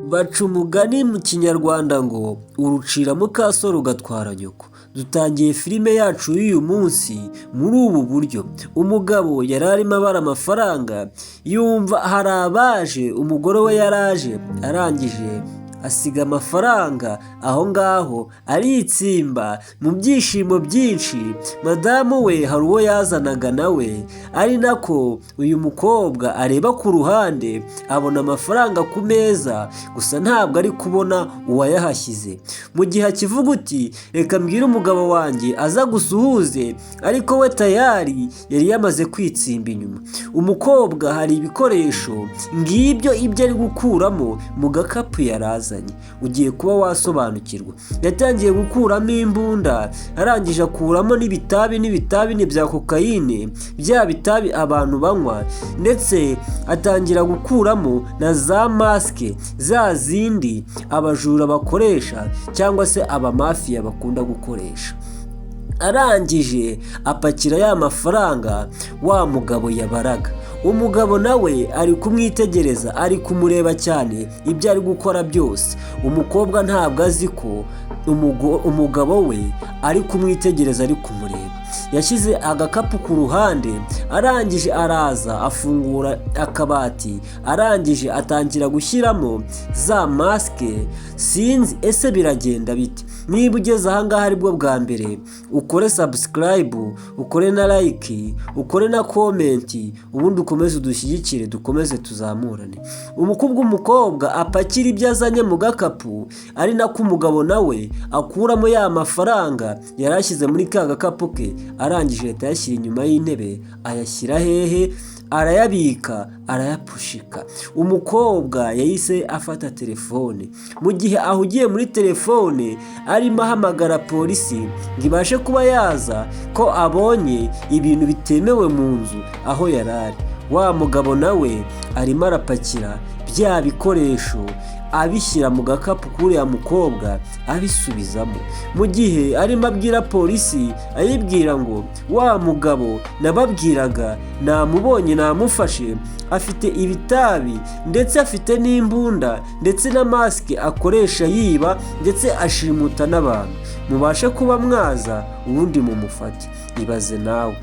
Baca umugani mu Kinyarwanda ngo urucira mukaso rugatwara nyoko. Dutangiye filime yacu y'uyu munsi muri ubu buryo: umugabo yari arimo abara amafaranga, yumva hari abaje, umugore we yaraje, arangije asiga amafaranga aho ngaho aritsimba mu byishimo byinshi. Madamu we hari uwo yazanaga nawe, ari nako uyu mukobwa areba ku ruhande abona amafaranga ku meza, gusa ntabwo ari kubona uwayahashyize. Mu gihe akivuga uti reka mbwire umugabo wanjye aza gusuhuze, ariko we tayari yari yamaze kwitsimba inyuma. Umukobwa hari ibikoresho ngibyo ibyo ari gukuramo mu gakapu yari azanye, ugiye kuba wasobanukirwa. Yatangiye gukuramo imbunda, arangije akuramo n'ibitabi n'ibitabi bya kokayine, bya bitabi abantu banywa, ndetse atangira gukuramo na za masike, za zindi abajura bakoresha cyangwa se abamafiya bakunda gukoresha. Arangije apakira ya mafaranga wa mugabo yabaraga. Umugabo nawe ari kumwitegereza, ari kumureba cyane ibyo ari gukora byose. Umukobwa ntabwo azi ko umugabo we ari kumwitegereza, ari kumureba. Yashyize agakapu ku ruhande, arangije araza afungura akabati, arangije atangira gushyiramo za masike. Sinzi ese biragenda bite? Niba ugeze ahangaha aribwo bwa mbere, ukore subscribe, ukore na like, ukore na comment, ubundi ukomeze udushyigikire, dukomeze tuzamurane. Umukobwa apakira ibyo azanye mu gakapu, ari nako umugabo nawe akuramo ya mafaranga yari ashyize muri ka gakapu ke, arangije ahita ayashyira inyuma y'intebe. Ayashyira hehe? Arayabika, arayapushika. Umukobwa yahise afata telefone. Mu gihe ahugiye muri telefone arimo ahamagara polisi ngo ibashe kuba yaza, ko abonye ibintu bitemewe mu nzu aho yari ari, wa mugabo nawe arimo arapakira bya bikoresho, abishyira mu gakapu k'uriya mukobwa, abisubizamo. Mu gihe arimo abwira polisi, ayibwira ngo wa mugabo nababwiraga namubonye, namufashe, afite ibitabi ndetse afite n'imbunda ndetse na masike akoresha yiba ndetse ashimuta n'abantu, mubashe kuba mwaza ubundi mumufate. Ibaze nawe,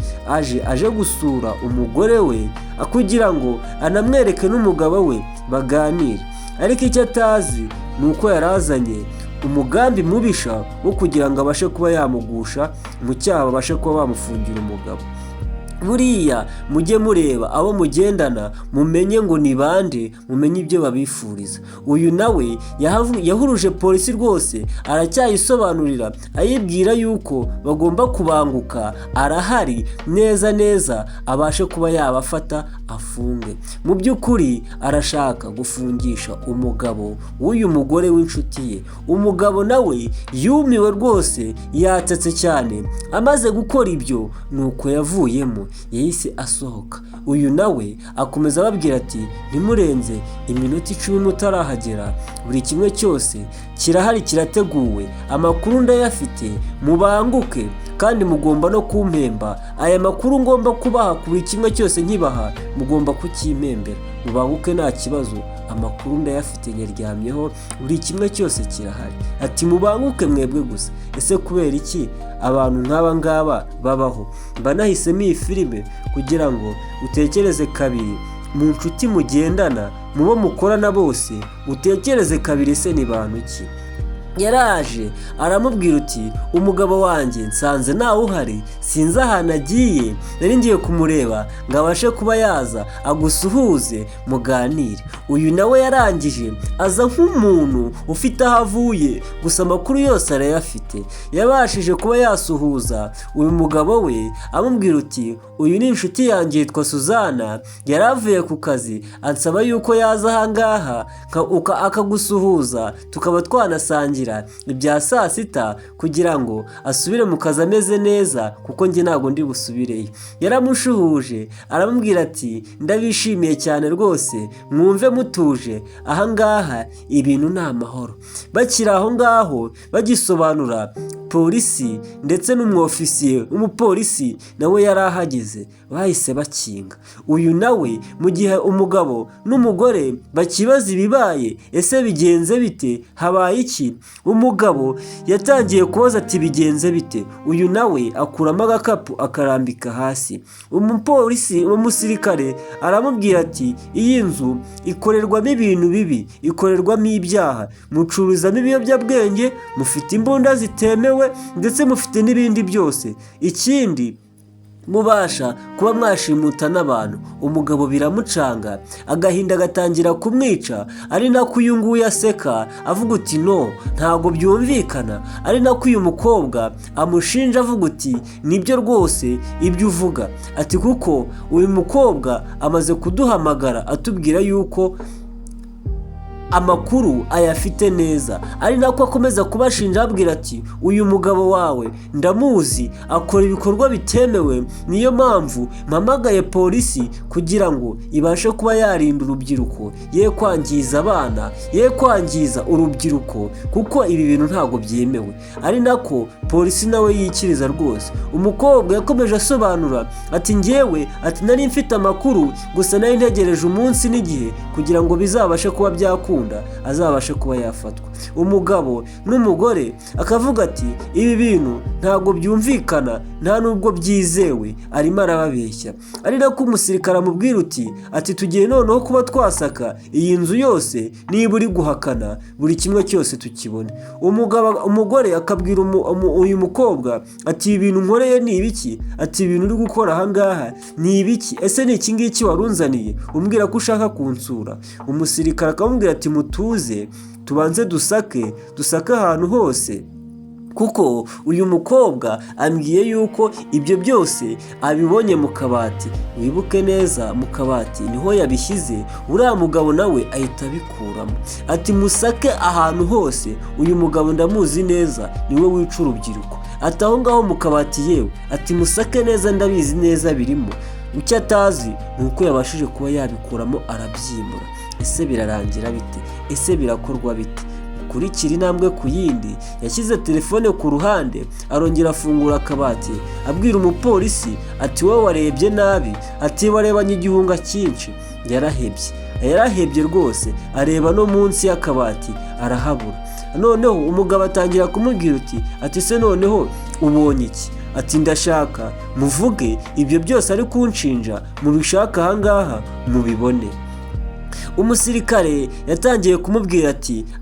aje gusura umugore we kugira ngo anamwereke n'umugabo we baganire, ariko icyo atazi ni uko yari azanye umugambi mubisha wo kugira ngo abashe kuba yamugusha mu cyaha, babashe kuba bamufungira umugabo. Buriya mujye mureba abo mugendana, mumenye ngo ni bande, mumenye ibyo babifuriza. Uyu nawe yahuruje polisi rwose, aracyayisobanurira, ayibwira yuko bagomba kubanguka, arahari neza neza, abashe kuba yabafata afunge. Mu by'ukuri arashaka gufungisha umugabo w'uyu mugore w'inshuti ye. Umugabo nawe yumiwe rwose, yatatse cyane. Amaze gukora ibyo, ni uko yavuyemo, yahise asohoka. Uyu nawe akomeza ababwira ati ntimurenze iminota 10 mutarahagera, buri kimwe cyose kirahari, kirateguwe, amakuru ndayafite, mubanguke kandi mugomba no kumpemba. Aya makuru ngomba kubaha, buri kimwe cyose nkibaha mugomba kukimpembera. Mubanguke, nta kibazo, amakuru ndayafite, nyaryamyeho, buri kimwe cyose kirahari. Ati mubanguke mwebwe gusa. Ese kubera iki abantu nk'aba ngaba babaho? Mba nahisemo iyi filime kugira ngo utekereze kabiri mu nshuti mugendana, mu bo mukorana bose, utekereze kabiri, ese ni bantu ki? Yaraje aramubwira uti umugabo wanjye nsanze ntawe uhari, sinzi ahantu agiye, nari ngiye kumureba ngo abashe kuba yaza agusuhuze muganire. Uyu nawe yarangije aza nk'umuntu ufite aho avuye, gusa amakuru yose arayafite. Yabashije kuba yasuhuza uyu mugabo we, amubwira uti uyu ni inshuti yanjye yitwa Suzana, yari avuye ku kazi ansaba yuko yaza ahangaha akagusuhuza, tukaba twanasangira ibya saa sita kugira ngo asubire mu kazi ameze neza, kuko njye ntabwo ndi busubireyo. Yaramushuhuje, aramubwira ati ndabishimiye cyane rwose, mwumve mutuje, ahangaha ibintu ni amahoro. Bakiri aho ngaho bagisobanura, polisi yahise iza. Polisi yahageze Polisi ndetse n'umwofisiye w'umupolisi nawe yari ahageze, bahise bakinga. Uyu nawe, mu gihe umugabo n'umugore bakibaza ibibaye, ese bigenze bite, habaye iki? Umugabo yatangiye kubaza ati: "Bigenze bite?" Uyu nawe akuramo agakapu akarambika hasi. Umupolisi, umusirikare aramubwira ati: "Iyi nzu ikorerwamo ibintu bibi, ikorerwamo ibyaha, mucururizamo ibiyobyabwenge, mufite imbunda zitemewe, ndetse mufite n'ibindi byose. Ikindi, mubasha kuba mwashimuta n'abantu." Umugabo biramucanga, agahinda gatangira kumwica, ari nako uyu nguyu aseka avuga uti: "No, ntabwo byumvikana." Ari nako uyu mukobwa amushinja avuga uti: "Nibyo rwose ibyo uvuga." Ati: "Kuko uyu mukobwa amaze kuduhamagara atubwira yuko amakuru ayafite neza." Ari nako akomeza kubashinja ababwira ati: "Uyu mugabo wawe ndamuzi, akora ibikorwa bitemewe, niyo mpamvu mpamagaye polisi kugira ngo ibashe kuba yarinda urubyiruko, ye kwangiza abana, ye kwangiza urubyiruko, kuko ibi bintu ntabwo byemewe." Ari nako polisi nawe yikiriza rwose. Umukobwa yakomeje asobanura ati: "Ngewe," ati, "nari mfite amakuru, gusa nari ntegereje umunsi n'igihe kugira ngo bizabashe kuba byakunda, azabashe kuba yafatwa." Umugabo n'umugore akavuga ati: "Ibi bintu ntabwo byumvikana, nta nubwo byizewe, arimo arababeshya." Ari nako umusirikare amubwira uti ati: "Tugiye noneho kuba twasaka iyi nzu yose, niba uri guhakana buri kimwe cyose tukibone." Umugabo, umugore akabwira uyu mukobwa ati: "Ibi bintu nkoreye ni ibiki?" Ati: "Ibintu uri gukora ahangaha ni ibiki? Ese ni iki ngiki warunzaniye umbwira ko ushaka kunsura?" Umusirikare akamubwira ati: "Mutuze, tubanze dusake, dusake ahantu hose, kuko uyu mukobwa ambwiye yuko ibyo byose abibonye mu kabati." Wibuke neza, mu kabati niho yabishyize. Uriya mugabo nawe ahita abikuramo ati: "Musake ahantu hose, uyu mugabo ndamuzi neza, niwe wica urubyiruko." Ati: "Aho ngaho mu kabati yewe," ati, "musake neza, ndabizi neza birimo." Icyo atazi ni uko yabashije kuba yabikuramo arabyimura. Ese birarangira bite? Ese birakorwa bite? Ukurikira intambwe ku yindi. Yashyize telefone ku ruhande, arongera afungura akabati, abwira umupolisi ati: "Wowe warebye nabi," ati, "warebanye igihunga cyinshi." Yarahebye, yarahebye rwose, areba no munsi y'akabati arahabura. Noneho umugabo atangira kumubwira uti ati: "Se noneho ubonye iki?" Ati: "Ndashaka muvuge ibyo byose ari kunshinja, mubishaka ahangaha mubibone." Umusirikare yatangiye kumubwira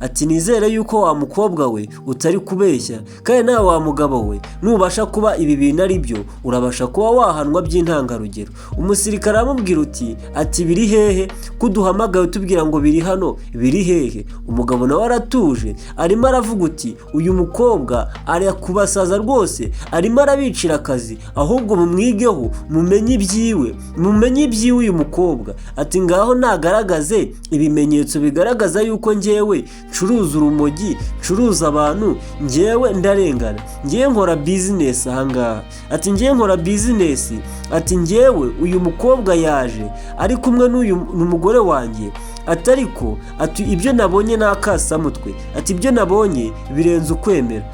ati: "Nizere yuko wa mukobwa we utari kubeshya, kandi nawe wa mugabo we, nubasha kuba ibi bintu ari byo, urabasha kuba wahanwa by'intangarugero." Umusirikare aramubwira uti ati: "Biri hehe, ko uduhamagaye utubwira ngo biri hano, biri hehe?" Umugabo nawe aratuje, arimo aravuga uti: "Uyu mukobwa ari kubasaza rwose, arimo arabicira akazi, ahubwo mumwigeho, mumenye ibyiwe, mumenye ibyiwe." Uyu mukobwa ati: "Ngaho nagaragaze ibimenyetso bigaragaza yuko ngewe ncuruza urumogi, ncuruza abantu. Ngewe ndarengana, ngewe nkora business ahangaha." Ati: "Ngewe nkora business." Ati: "Ngewe uyu mukobwa yaje ari kumwe n'uyu mugore wanjye." Ati: "Ariko," ati, "ibyo nabonye ni akasamutwe." Ati: "Ibyo nabonye birenze ukwemera."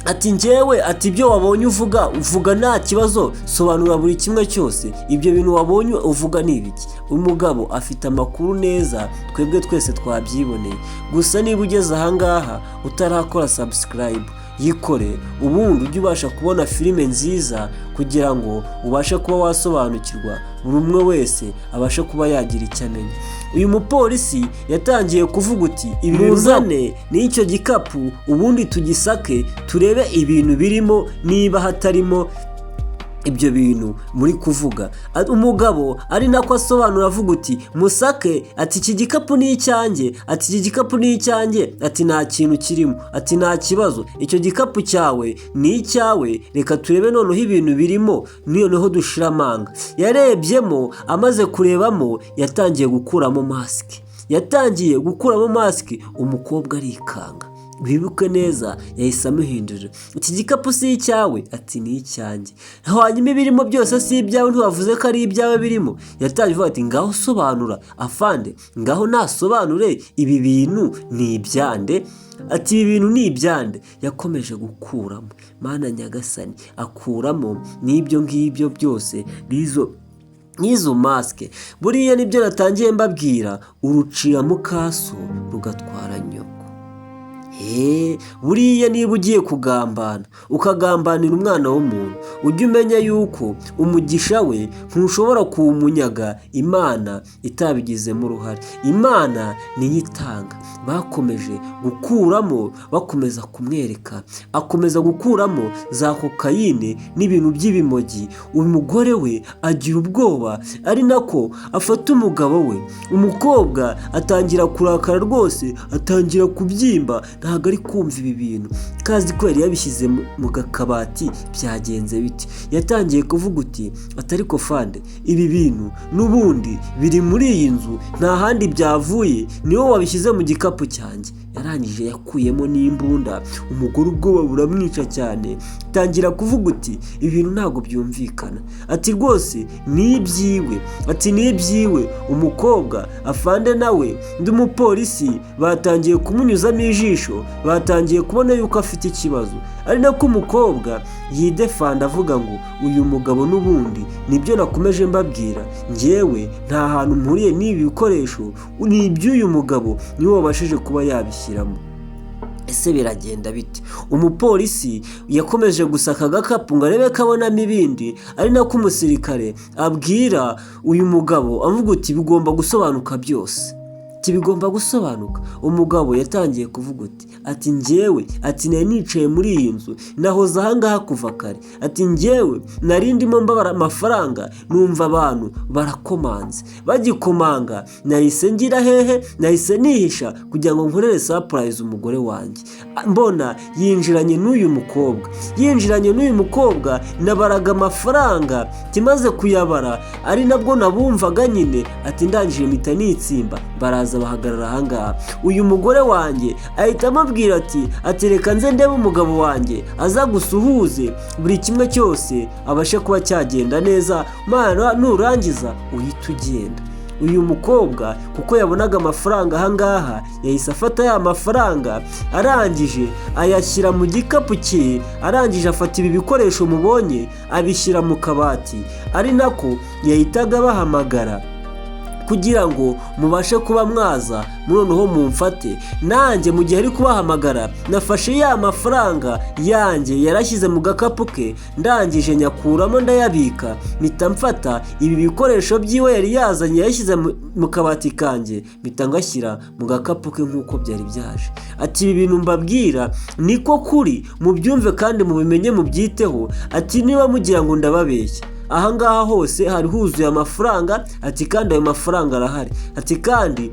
Ati: "Njyewe," ati, "ibyo wabonye uvuga, uvuga nta kibazo, sobanura buri kimwe cyose. Ibyo bintu wabonye uvuga ni ibiki?" Umugabo afite amakuru neza, twebwe twese twabyiboneye. Gusa niba ugeze ahangaha utarakora subscribe, yikore, ubundi ujye ubasha kubona filime nziza kugira ngo ubashe kuba wasobanukirwa, buri umwe wese abashe kuba yagira icyo amenya. Uyu mupolisi yatangiye kuvuga uti: "Ibi muzane n'icyo gikapu, ubundi tugisake, turebe ibintu birimo, niba hatarimo ibyo bintu muri kuvuga." Umugabo ari nako asobanura avuga uti: "Musake." Ati: "Iki gikapu ni icyanjye." Ati: "Iki gikapu ni icyanjye." Ati: "Nta kintu kirimo." Ati: "Nta kibazo, icyo gikapu cyawe ni icyawe, reka turebe noneho ibintu birimo, noneho dushira amanga." Yarebyemo, amaze kurebamo yatangiye gukuramo masike, yatangiye gukuramo masike, umukobwa arikanga. Wibuke neza, yahise amuhindurira: "Iki gikapu si icyawe?" Ati: "Ni icyanjye." "Hanyuma ibirimo byose si ibyawe? Ntiwavuze ko ari ibyawe birimo?" Yatangiye avuga ati: "Ngaho sobanura afande, ngaho nasobanure, ibi bintu ni ibyande?" Ati: "Ibi bintu ni ibyande?" Yakomeje gukuramo, Mana nyagasani, akuramo n'ibyo ngibyo byose n'izo masike. Buriya nibyo natangiye mbabwira, urucira mukaso rugatwara nyoko. Buriya niba ugiye kugambana, ukagambanira umwana w'umuntu, ujye umenya yuko umugisha we ntushobora kuwumunyaga Imana itabigizemo uruhare. Imana niyo itanga. Bakomeje gukuramo, bakomeza kumwereka, akomeza gukuramo za kokayine n'ibintu by'ibimogi. Umugore we agira ubwoba, ari nako afata umugabo we. Umukobwa atangira kurakara rwose, atangira kubyimba, ntabwo ari kumva ibi bintu kazi ko yari yabishyize mu gakabati. Byagenze biti? Yatangiye kuvuga uti: "Atari ko fande, ibi bintu n'ubundi biri muri iyi nzu, nta handi byavuye, niwe wabishyize mu gikapu cyanjye." Yarangije yakuyemo n'imbunda. Umugore ubwoba buramwica cyane, tangira kuvuga uti: "Ibintu ntabwo byumvikana." Ati: "Rwose ni ibyiwe." Ati: "Ni ibyiwe." Umukobwa, afande nawe undi mupolisi batangiye kumunyuzamo ijisho, batangiye kubona yuko afite ikibazo, ari nako umukobwa yidefanda avuga ngo: "Uyu mugabo n'ubundi nibyo nakomeje mbabwira, ngewe nta hantu mpuriye n'ibi bikoresho, ni iby'uyu mugabo, niwe wabashije kuba yabishyiramo." Ese biragenda bite? Umupolisi yakomeje gusaka agakapu ngo arebe ko abonamo ibindi, ari nako umusirikare abwira uyu mugabo avuga uti: "Bigomba gusobanuka byose." Ati: "Bigomba gusobanuka." Umugabo yatangiye kuvuga uti, ati: "Njyewe," ati, "nari nicaye muri iyi nzu, nahoze ahangaha kuva kare." Ati: "Njyewe nari ndimo mbabara amafaranga, numva abantu barakomanze. Bagikomanga nahise ngira hehe? Nahise nihisha kugira ngo nkorere surprise umugore wanjye. Mbona yinjiranye n'uyu mukobwa, yinjiranye n'uyu mukobwa, nabaraga amafaranga, kimaze kuyabara ari nabwo nabumvaga nyine." Ati: "Ndangije mpita nitsimba, baraza bahagarara ahangaha. Uyu mugore wanjye ahita amubwira ati reka nze ndebe umugabo wanjye aza gusuhuze, buri kimwe cyose abashe kuba cyagenda neza, mana nurangiza uhita ugenda." Uyu mukobwa kuko yabonaga amafaranga ahangaha, yahise afata ya mafaranga, arangije ayashyira mu gikapu cye, arangije afata ibi bikoresho mubonye abishyira mu kabati, ari nako yahitaga bahamagara kugira ngo mubashe kuba mwaza noneho mumfate nanjye. Mu gihe ari kubahamagara, nafashe ya mafaranga yanjye yarashyize mu gakapu ke, ndangije nyakuramo ndayabika, mpita mfata ibi bikoresho byiwe yari yazanye yashyize mu kabati kanjye, mpita ngashyira mu gakapu ke nk'uko byari byaje. Ati: "Ibi bintu mbabwira niko kuri, mubyumve kandi mubimenye, mubyiteho." Ati: "Niba mugira ngo ndababeshya, ahangaha hose hari huzuye amafaranga." Ati: "Kandi ayo mafaranga arahari." Ati: "Kandi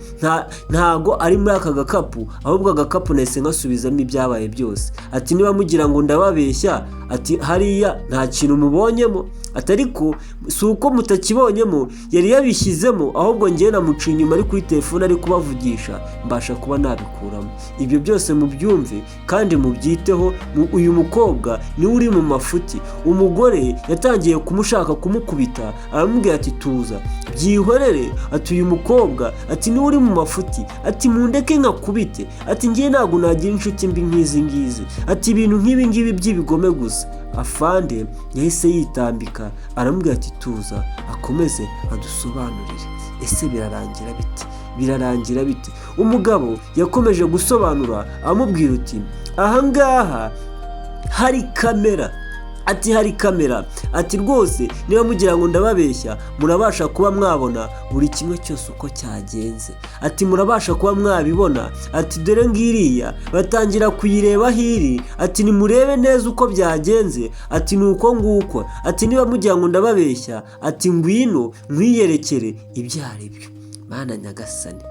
ntago ari muri aka gakapu, ahubwo agakapu nahise nkasubizamo ibyabaye byose." Ati: "Niba mugira ngo ndababeshya," ati, "hariya nta kintu mubonyemo." Ati: "Ariko si uko mutakibonyemo, yari yabishyizemo, ahubwo ngewe namuciye inyuma ari kuri telefone ari kubavugisha, mbasha kuba nabikuramo." Ibyo byose mubyumve kandi mubyiteho. Uyu mukobwa niwe uri mu mafuti. Umugore yatangiye kumushaka kumukubita, aramubwira ati: "Tuza, byihorere." Ati: "Uyu mukobwa," ati, "niwe uri mu mafuti." Ati: "Mundeke nkakubite." Ati: "Ngewe ntabwo nagira inshuti mbi nk'izi ngizi." Ati: "Ibintu nk'ibi ngibi by'ibigome gusa." Afande yahise yitambika aramubwira ati: "Tuza, akomeze adusobanurire." Ese birarangira bite? Birarangira bite? Umugabo yakomeje gusobanura amubwira uti: "Ahangaha hari kamera." Ati: "Hari kamera." Ati: "Rwose niba mugira ngo ndababeshya, murabasha kuba mwabona buri kimwe cyose uko cyagenze." Ati: "Murabasha kuba mwabibona." Ati: "Dore ngiriya." Batangira kuyireba aho iri. Ati: "Nimurebe neza uko byagenze." Ati: "Ni uko nguko." Ati: "Niba mugira ngo ndababeshya," ati, "ngwino nkwiyerekere ibyo ari byo." Mana nyagasani!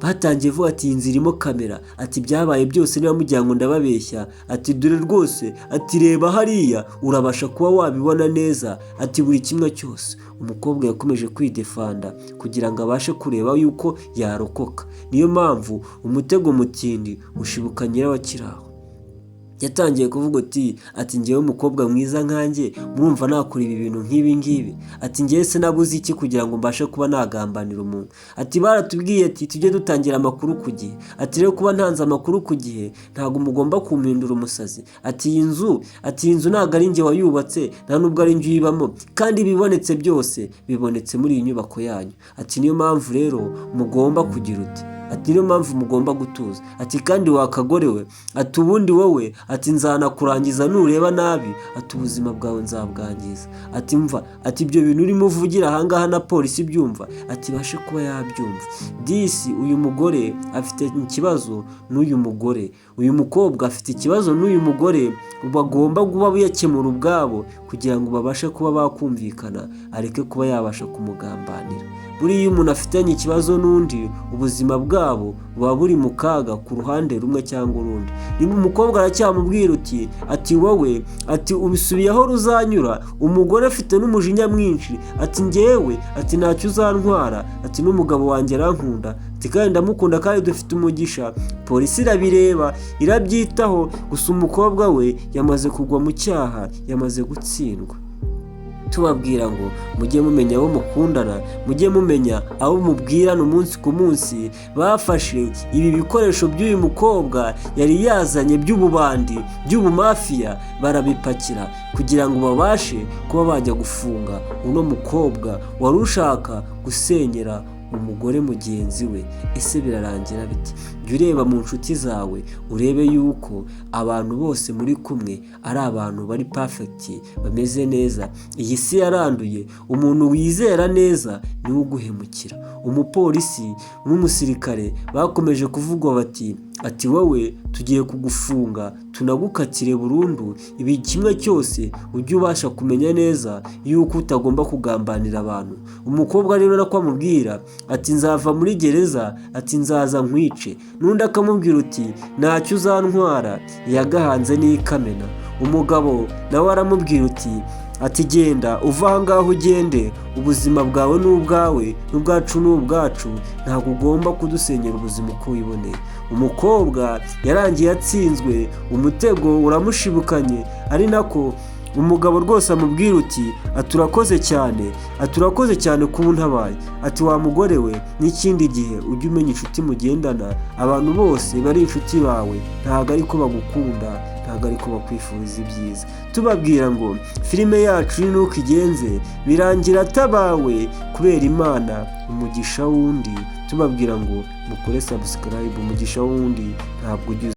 Batangiye vuga ati: "Iyi nzu irimo kamera." Ati: "Byabaye byose, niba mugira ngo ndababeshya." Ati: "Dore rwose." Ati: "Reba hariya, urabasha kuba wabibona neza." Ati: "Buri kimwe cyose." Umukobwa yakomeje kwidefanda kugira ngo abashe kureba yuko yarokoka. Niyo mpamvu umutego mutindi ushibuka nyirawakiraho. Yatangiye kuvuga ati: "Ngewe umukobwa mwiza nkanjye, murumva nakora ibi bintu nk'ibi ngibi?" Ati: "Ngewe se nabuze iki kugira ngo mbashe kuba nagambanira umuntu?" Ati: "Baratubwiye ati tujye dutangira amakuru ku gihe." Ati: "Rero kuba ntanze amakuru ku gihe, ntabwo mugomba kumpindura umusazi." Ati: "Iyi nzu," ati, "iyi nzu ntabwo ari njye wayubatse, nta nubwo ari njye uyibamo, kandi ibibonetse byose bibonetse muri iyi nyubako yanyu." Ati: "Niyo mpamvu rero mugomba kugira uti," ati, "niyo mpamvu mugomba gutuza." Ati: "Kandi wakagore we," ati, "ubundi wowe," ati, "nzanakurangiza nureba nabi." Ati: "Ubuzima bwawe nzabwangiza." Ati: "Mva," ati, "ibyo bintu urimo uvugira ahangaha na polisi ibyumva." Ati: "Ibashe kuba yabyumva." Disi uyu mugore afite ikibazo n'uyu mugore, uyu mukobwa afite ikibazo n'uyu mugore, bagomba kuba biyakemura ubwabo kugira ngo babashe kuba bakumvikana, areke kuba yabasha kumugambanira. Buriya iyo umuntu afitanye ikibazo n'undi, ubuzima bwabo buba buri mu kaga ku ruhande rumwe cyangwa urundi. Niba umukobwa aracyamubwira uti, ati: "Wowe," ati, "ubisubiye aho ruzanyura." Umugore afite n'umujinya mwinshi. Ati: "Ngewe," ati, "ntacyo uzantwara." Ati: "N'umugabo wanjye arankunda," ati, "kandi ndamukunda, kandi dufite umugisha." Polisi irabireba, irabyitaho, gusa umukobwa we yamaze kugwa mu cyaha, yamaze gutsindwa. Tubabwira ngo mujye mumenya abo mukundana, mujye mumenya abo mubwirana umunsi ku munsi. Bafashe ibi bikoresho by'uyu mukobwa yari yazanye by'ububandi, by'ubumafiya, barabipakira kugira ngo babashe kuba bajya gufunga uno mukobwa wari ushaka gusenyera umugore mugenzi we. Ese birarangira bite? Jya ureba mu nshuti zawe, urebe yuko abantu bose muri kumwe ari abantu bari perfect, bameze neza. Iyi si yaranduye, umuntu wizera neza niwe uguhemukira. Umupolisi n'umusirikare bakomeje kuvuga bati, ati: "Wowe tugiye kugufunga, tunagukatire burundu. Ibi kimwe cyose ujye ubasha kumenya neza yuko utagomba kugambanira abantu." Umukobwa rero nako amubwira ati: "Nzava muri gereza," ati, "nzaza nkwice." N'undi akamubwira uti: "Ntacyo uzantwara, iyagahanze n'ikamena." Umugabo nawe aramubwira uti, ati: "Genda uva aha ngaha, ugende, ubuzima bwawe ni ubwawe, n'ubwacu ni ubwacu, ntabwo ugomba kudusenyera ubuzima uko wiboneye." Umukobwa yarangiye atsinzwe, umutego uramushibukanye, ari nako umugabo rwose amubwira uti, ati: "Urakoze cyane," ati: "urakoze cyane kuba untabaye." Ati: "Wa mugore we, n'ikindi gihe ujye umenya inshuti mugendana. Abantu bose bari inshuti bawe ntabwo ariko bagukunda, ntabwo ariko bakwifuriza ibyiza." Tubabwira ngo filime yacu nuko igenze, birangira atabawe kubera Imana, umugisha w'undi. Tubabwira ngo mukore subscribe. Umugisha w'undi ntabwo ujya